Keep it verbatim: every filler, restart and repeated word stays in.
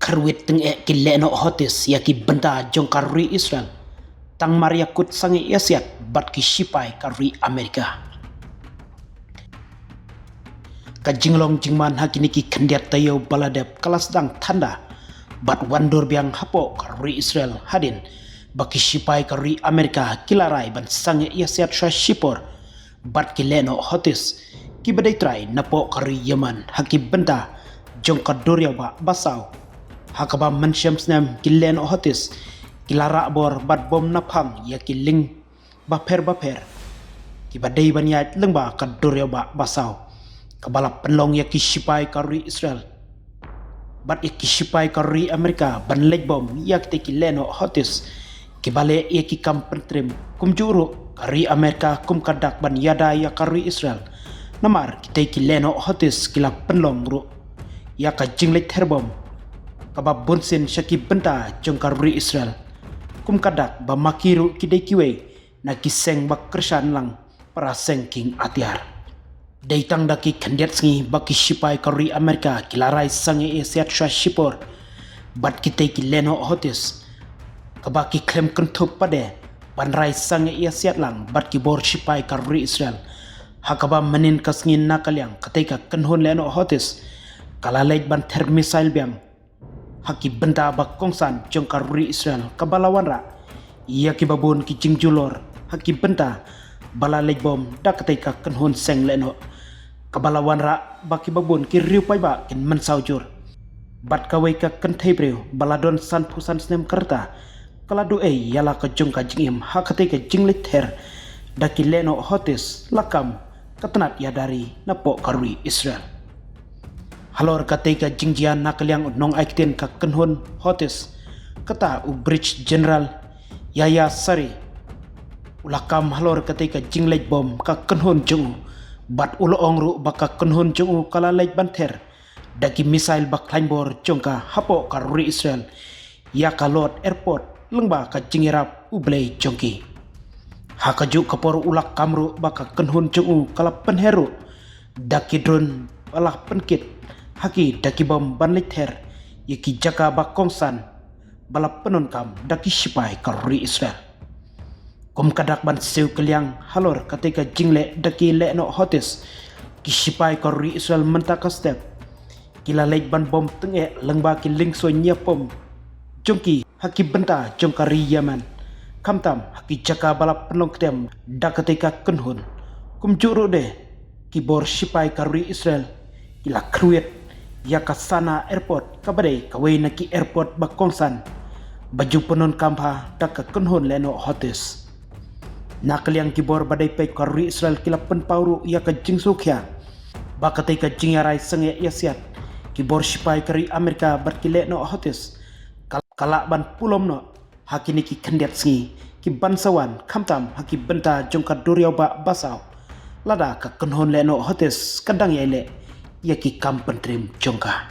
kyrwit tyngeh ki lehnoh Houthis ïa ki bynta jong ka ri Israel, tang mar ïa kut sangeh ïa siat bad ki shipai ka ri Amerika. Ka jinglong jingman ha kine ki khyndiat taïew ba la dep ka la sdang thanda bad wan dur biang hapoh ka ri Israel, hadien ba ki shipai ka ri Amerika ki la rai ban sangeh ïa siat sha shipor bad ki lehnoh Houthis kiba dei trai napoh ka ri Yemen ha ki bynta jong ka duriaw ba basaw. Ha kaba mynshem snem ki lehnoh Houthis ki la rah bor bad bom naphang ïa ki lieng bapher bapher kiba dei ban ïaid lyngba ka duriaw ba basaw, kaba la pynlong ïa ki shipai ka ri Israel bad ïa ki shipai ka ri Amerika ban leit bom ïa kitei ki lehnoh Houthis kiba leh ïa ki kam pyntriem. Kumjuh ruh ka ri Amerika kum ka dak ban ïada ïa ka ri Israel, namar kitei ki lehnoh Houthis ki la pynlong ruh ïa ka jingleit ther bom kaba bunsien sha ki bynta jong ka ri Israel, kum ka dak ba ma ki ruh ki dei kiwei na ki seng ba kyrshan lang para seng kieng atiar. Dei tang da ki khyndiat sngi ba ki shipai ka ri Amerika ki la rai sangeh ïa siat sha shipor bad kitei ki lehnoh Houthis, kaba ki khlem kynthup pat de ban rai sangeh ïa siat lang bad ki bor shipai ka ri Israel. Ha kaba mynnin ka sngi na ka liang katei ka kynhun lehnoh Houthis ka la leit ban ther missile biang ha ki bynta ba kongsan jong ka ri Israel, kaba la wanrah ïa kiba bun ki jingjulor ha ki bynta ba la leit bom da katei ka kynhun seng lehnoh, kaba la wanrah ba kiba bun ki riew paidbah kin mynsaw jur. Bad kawei ka kynthei briew ba la don sanphew san snem ka rta ka la duh ei ïa la ka jong ka jingim ha katei ka jingleit ther da ki lehnoh Houthis la kam ka tnat ïada ri napoh ka ri Israel. Halor katei ka jingjia na ka liang u nongai ktien ka kynhun Houthis, kata u Brigadier General Yahya Saree, u la kam halor katei ka jingleit bom ka kynhun jong u bad u la ong ruh ba ka kynhun jong u ka la leit ban ther da ki missile ba khlaiñ bor jong ka hapoh ka ri Israel ïa ka Lod Airport lyngba ka jingïarap U Blei jong ki. Ha kajuh ka por u la kam ruh ba ka kynhun jong u ka la pynher ruh da ki drone ba la pynkit ha ki da ki bom ban leit ther ïa ki jaka ba kongsan ba la pyndonkam da ki shipai ka ri Israel. Kum ka dak ban siew kylliang halor katei ka jingleh da ki lehnoh Houthis, ki shipai ka ri Israel mynta ka step ki la leit ban bom tyngeh lyngba ki liengsuiñ ïapom jong ki ha ki bynta jong ka ri Yemen, khamtam ha ki jaka ba la pynlong ktem da katei ka kynhun. Kumjuh ruh de ki bor shipai ka ri Israel ki la kyrwit ïa ka Sanaa Airport, kaba dei kawei na ki airport ba kongsan ba ju pyndonkam bha da ka kynhun lehnoh Houthis. Na ka liang ki bor ba dei peit ka ri Israel ki la pynpaw ruh ïa ka jingsngewkhia ba katei ka jingïarai sangeh ïa siat ki bor shipai ka ri Amerika bad ki lehnoh Houthis ka, ka lah ban pulom noh ha kine ki khyndiat sngi ki ban sa wan, khamtam ha ki bynta jong ka duriaw ba basaw, lada ka kynhun lehnoh Houthis ka dang ïai leh ïa ki kam pyntriem jong ka.